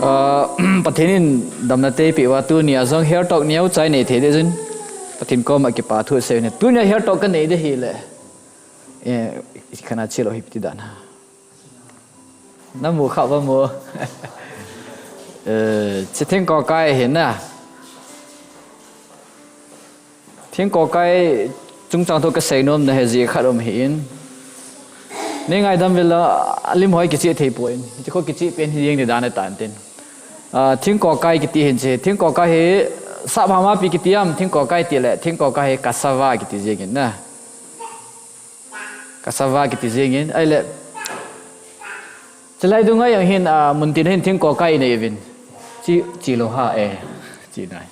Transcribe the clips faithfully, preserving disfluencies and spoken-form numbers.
Ah, Pathen in damna eipeh uva tunia jong hair talk neocha inei thei ding jin. Pathen koma kipa thu sei ni. Tunia hair talk kanei ding ahile. Eh, kana chelo hi piti dan. Namu kha ba mu. Eh, chi thingkokai hi na. Thingkokai chungchang thu kasei nom na hi jeh khat um ahin. Nei ngaidam uvin lang, alim hoi kichih thei poi. Hichi kho kichih pen hi jeng ni dan ahitan tin. Ah, thingkokai kiti hin chi. Thingkokai hi sap hama pi kiti am, thingkokai ti le, thingkokai hi cassava kiti jeng in na. Cassava kiti jeng in, ahile. Chulai dunga jong hin, ah, mun tin hin thingkokai inei uvin. Chi, chi lo ha e. Chi nai.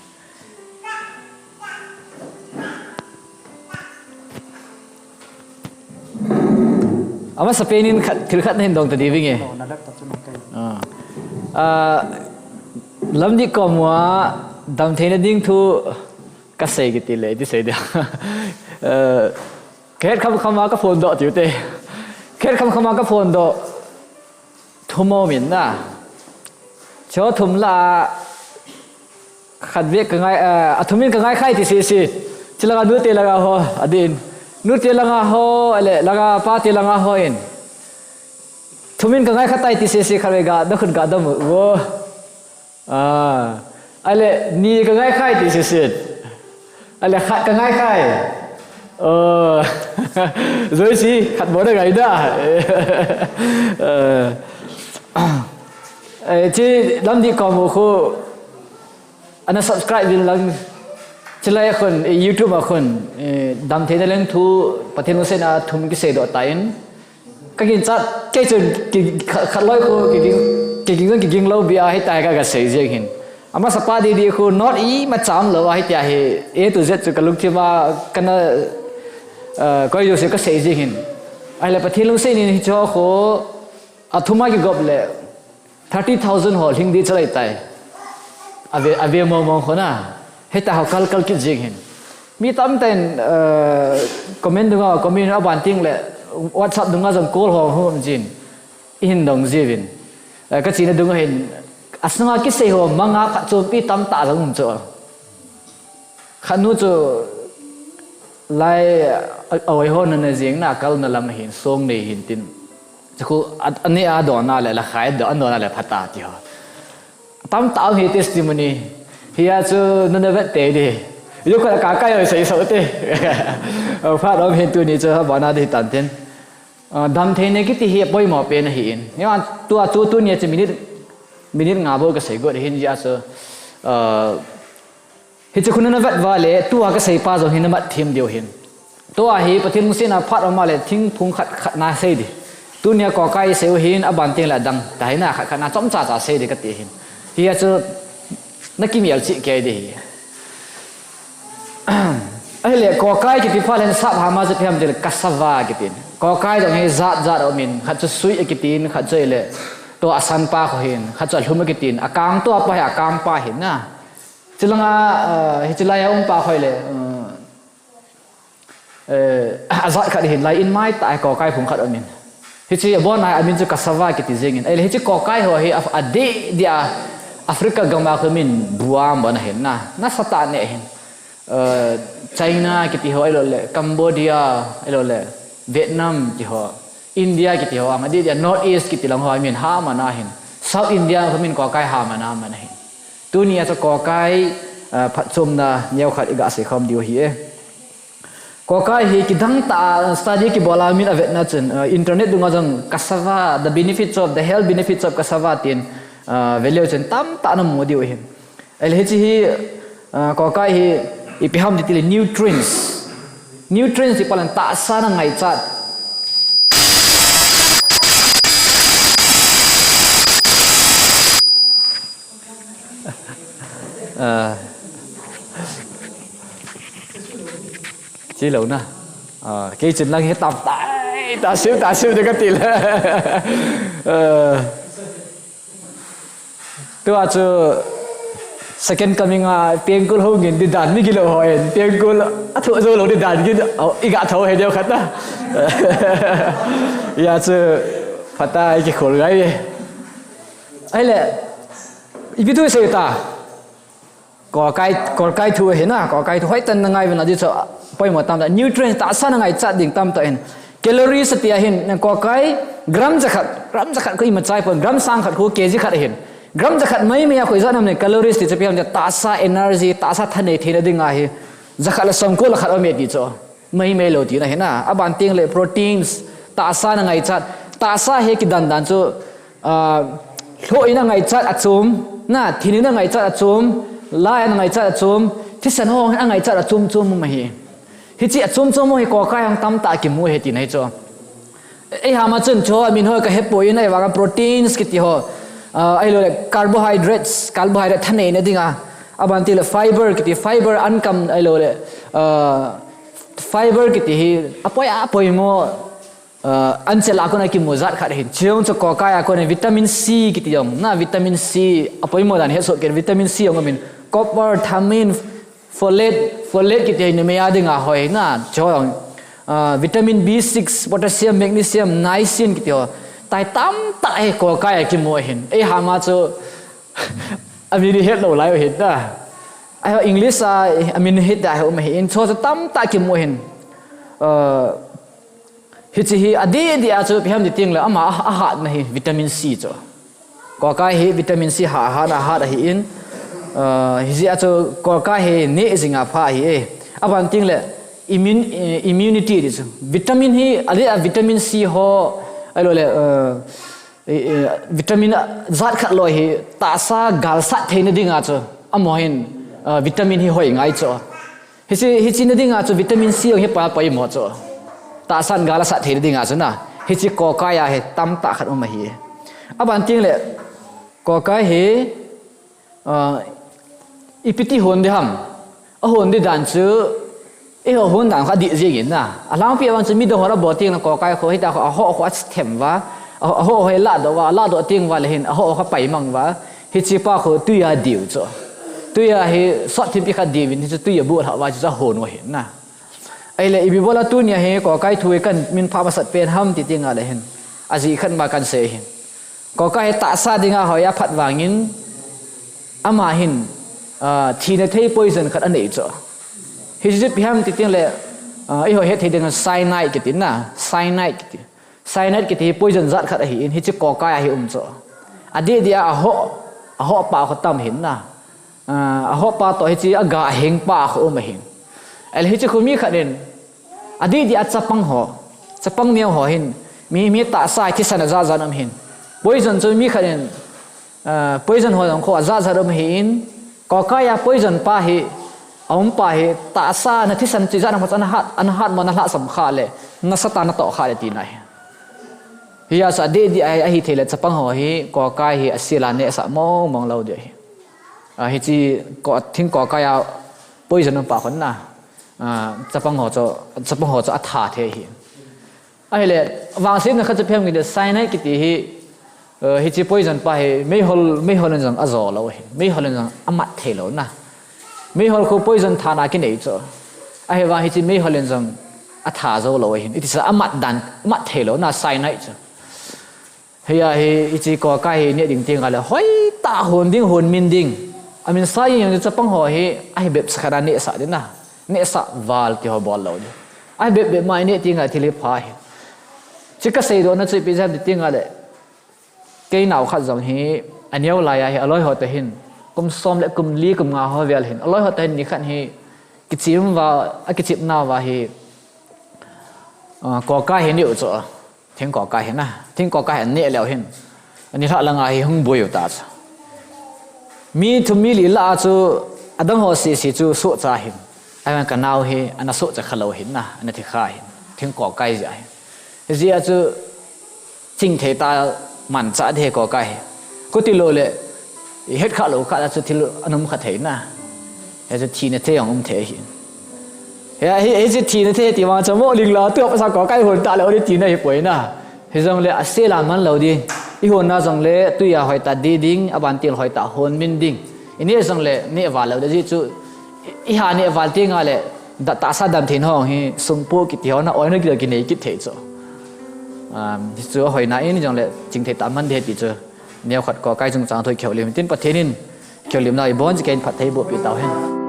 Amasapen in khat, thil khat nahin dong ta diu vinge. Oh, na laptop chu nang kai. Ah. Ah, Lamdih kom uva damtheina ding thu kasei kiti le, ti sei dia. Eh, Kahet kham kham a ka phondoh tiu te. Kahet kham kham a ka phondoh. Thum um in na. Chu thum lah a khat vek ka ngai, eh, athum in ka ngai khai ti sisi. Chi langa nute langa ho, adin. Nute langa ho, ale, langa pate langa ho in. Thum in ka ngai kha tai ti sisi khat vek ga, da khut ga da mu. Wo. Ah, ale, ni ka ngai khai ti sisi. Ale, khat ka ngai khai. Oh, Joyce, khat bou da ngai da. Eh, eh, chi Lamdih kom u khu, ana subscribe uvin lang. Chulai a khun, eh, YouTube a khun, eh, damtheina leng thu, Pathen lungsetna thum kisei doh tan. Ka ginchat, kei chun ki, kha, khat loi khu, ki ging, ki ging, ki ging lou bia, hitia hi ka, ka sei jeng hin. Amasa pa di di khu, not imacha um lou a, hitia hi, A to Z chu ka lungthim a, kana, eh, koi jo se ka sei jeng hin. Ahile Pathen lungset in hicho khu, athum a kigop le, Thirty thousand ho lhing di chalai tai. Ave, ave mo mo khona. Heta ho kal kal kit jing hin. Mi tamtah in, eh, comment dunga, comment a ban ting le, WhatsApp dunga jong call ho hung um jin. Ihin dong jiuvin. Eh, ka china dunga hin. Asunga kisei ho manga phatchompi tamtah jong um chu. Khat nu chu lai a, a oi ho nana jing na kal na lam hin song nei hin tin. Chu khu a, ani a dona le la khai do an dona le phata ti ho. Tamtah hi testimony. Hia chu nana vet te di. Yo ka ka ka yo sei so te. Phat um hin tuni chu ha bana di tan tin. Ah, damtheina kiti hi poimo pen ahin. Ni an tua chu tunia chu minute, minute nga bou ka sei got hin jia chu. Ah, Hiche khu nana vet uva le, tua kasei pa jong hi namat them diu hin. Tua hi Pathen lungsetna phat um a le, thingphung khat khat na sei di. Tunia kokai sei u hin, aban teng le adang. Tahina khat khat na chomcha cha sei di kati hin. Hia chu, nakimel cheh kei di hi. Ahile, kokai kiti phat le sap hama chu ipi ham tile cassava kitin. Kokai jong hi jat jat um in, khat chu sui akitin, khat chu ile, tua asan pa khu hin, khat chu alhum akitin, akang tua pa hi, akang pa hin na. Chulanga, eh, hiche lai a um pa khu ile, eh, eh, ajat khat hin lai in mai tah a kokai phung khat um in. Hiche abon a amin chu cassava kiti jeng in. Ahile hiche kokai ho hi af-, adeh deh a Africa gam a khu min bua abon ahin na. Nasatah neh hin. Eh, China kiti ho ahilou le, Cambodia ahilou le, Vietnam ti ho, India kiti ho, ang adeh deh a North East kiti lang ho, amin ha mana hin. South India khu min kokai ha mana mana hin. Tunia chu kokai, ah, phatchomna neo khat iga sei khom diu hi e. Kokai hi kidang tah a study kibol a min avetna chun, ah, internet dunga jong cassava, the benefits of, the health benefits of cassava tin, ah, veleu chun tamtah namu diu hin. Ahile hiche hi, ah, kokai hi ipi ham tile nutrients. Nutrients ti palan tahsa na ngaichat. Ah. Chi lou na. Ah, kei chun lang hi tam tai, ta siu, ta siu de kati le. Ah. Tua chu second coming a pengkul hung in di dan mi gilou ho in, pengkul athu jou lou di dan gin, oh, iga tho he deu khat na. Hia chu phatah a kikhol ngai. Ahile, Ipi thu isei ta. Kolkai, kolkai thu hi na, kolkai thu hoitah in na ngai uvin lang, ajeh chu poimo tamtah. Nutrients, tahsa na ngaichat ding tamtah ahin. Calories tia hin, na kolkai gram jakhat, gram jakhat khu ima chai pon, gram sang khat khu K G khat ahin. Gram jakhat maimai a khu ijat ham le calories ti chu ipi ham tia, tahsa energy, tahsa thanei theina ding ahi. Jakhat le somko le khat aum e ti chu. Maimai lou tina ahi na. Aban teng le proteins, tahsa na ngaichat. Tahsa hi kidan dan chu, ah, lhoh in a ngaichat achom, na, thin in a ngaichat achom, la in a ngaichat achom, thisan ho in a ngaichat achom chom um ahi. Hiche achom chom ho hi kolkai hung tamtah kimu ahi tina ahi chu. Eiham a chun chu amin ho kahepoi in, ahivang a proteins kiti ho, ah, ahilou le carbohydrates, carbohydrate thaneina dinga. Aban teng le fiber kiti, fiber ankam ahilou le, ah, fiber kiti hi apoi, apoimo, ah, anchel a kona kimu jat khat ahin. Chujong chu kolkai a kona vitamin C kiti jong, na, vitamin C apoimo dan hesoh kei, vitamin C jong amin. Copper, thiamine, folate, folate kiti hi numei a dinga hoi na, chujong, ah, vitamin B six, potassium, magnesium, niacin kiti ho. Tai tamtah hi kolkai a kimu ahin. Eiham a chu amin hi hetlou lai u ahin na. Ahi English a amin hi tia hi um ahin. Chu chu tamtah kimu ahin. Ah, hiche hi adih dih a chu ipi ham ti teng le ama a, ahatna hi vitamin C chu. Kolkai hi vitamin C ha, ha, ahat ahin. Ah, hijeh a chu kolkai hi neh jing a pha ahi e. Aban teng le immune, eh, immunity ti chu. Vitamin hi, adih a vitamin C ho, ahilou le, eh, Eh, eh, vitamin jat khat lou hi tahsa galsat theina dinga chu. Amaho hin, ah, vitamin hi hoi ngai chu. Hiche, hiche na dinga chu vitamin C jong hi pa, poimo chu. Tahsan galsat theina dinga chu na. Hiche kolkai a hi tamtah khat um ahi. Aban teng le kolkai hi, ah, ipi ti hon ding ham. Ahon ding dan chu, eiho hon dan kha dih jing in na. Alhangpi a vang chu midang hon abol teng le kolkai khu, hitia khu ahoh khu athem uva, a, ahoh khu hi ladoh uva, ladoh teng uva le hin, ahoh khu apaimang uva. Hiche pa khu tui a diu chu. Tui a hi sot thimpi khat diu vin, hichu tui a bulhah uva, hichu ahon u ahin na. Ahile ipi bol a tunia hi kolkai thu hi kamin phah masat pen ham ti teng le hin. Ajeh khat ma kahin sei ahin. Kolkai hi tahsa dinga hoi aphat vangin, ama hin, ah, thina thei poison khat anei chu. Hichu ipi ham ti teng le, ah, eiho het thei ding cyanide kiti na, cyanide kiti. Cyanide kiti hi poison jat khat ahin, hichu kolkai a hi um chu. Adih dih a ahoh, ahoh pa khu tam ahin na. Ah, ahoh pa toh hiche aga aheng pa khu um ahin. Ahile hiche khu mi khat in, adih dih a chapang ho, chapang neo ho hin, mi, mi tahsa hi thisan ajat jat um ahin. Poison chu mi khat in, ah, poison ho jong khu ajat jat um ahin, kolkai a poison pa hi, aum pa hi, tahsa na thisan chu ijat ham khat chu ana hat, ana hat mo, na lhahsam kha le, nasatah a natoh kha le tina ahi. Hijeh a chu adih dih a hi, ahi thei le chapang ho hi, kolkai hi asel a nehsah mong mong lou ding ahi. Ah, hiche ko, thing kolkai a poison um pa khun na. Ah, chapang ho chu, chapang ho chu atha thei ahi. Ahile, vangsetna khat chu ipi ham kiti le cyanide kiti hi, eh, hiche poison pa hi meihol, meihol in jong ajo lou ahi. Meihol in jong amat thei lou na. Meihol khu poison thana kinei chu. Ahivang hiche meihol in jong atha jou lou ahin. Iti sa amat dan, amat thei lou na cyanide chu. Hia hi, hiche kolkai hi neh ding teng le, hoitah hon ding, hon min ding. Amin sa jeng jeng chu chapang ho hi, ahi bep sa khat a nehsah ding na. Nehsah val ti ho bol lou ding. Ahi bep bep ma i neh teng le thil hi pha ahi. Chu kasei dohna chu ipi ham ti teng le. Kei nao khat jong hi, aneo lai a hi, aloi ho toh hin. Kum som le kum li, kum nga ho vel hin. Aloi ho toh hin nikhat hi, kichim uva, akichim nauva hi. Ah, kolkai hi neh u chu. Thing kolkai hi na, thing kolkai hi neh leu hin. Ani lhah langa hi hung boi u ta chu. Mi thum mi li lah a chu adang ho sese chu sohcha hin. Ahivang kanao hi ana sohcha kha lou hin na, ana thi kha hin. Thing kolkai jeh hin. Hijeh a chu chingthei tah manchah ding kolkai hi. Khuti lou le, i het kha lou kha a chu thil ana um kha thei na. Hichu thina thei jong um thei ahi. Hi, hi, hichu thina thei ti vang chu mo ling la tu pa sa kolkai hon ta le o le tina hi poi na. Hijongle asel a man lou ding. I hon na jongle tui a hoitah dih ding, aban teng le hoitah hon min ding. I neh jongle neh val lou ding chu. I ha neh val teng le da tahsa damtheina ho hi sumpu kiti ho na oina kiti kinei kit thei chu. Um, chu ahoina in jongle chingthei tah man ding ti chu. Neokhat kho kai chungchang thu i kihoulim tin, Pathen in kihoulimna ibonchauva keiin phatthei boh peh tauhen.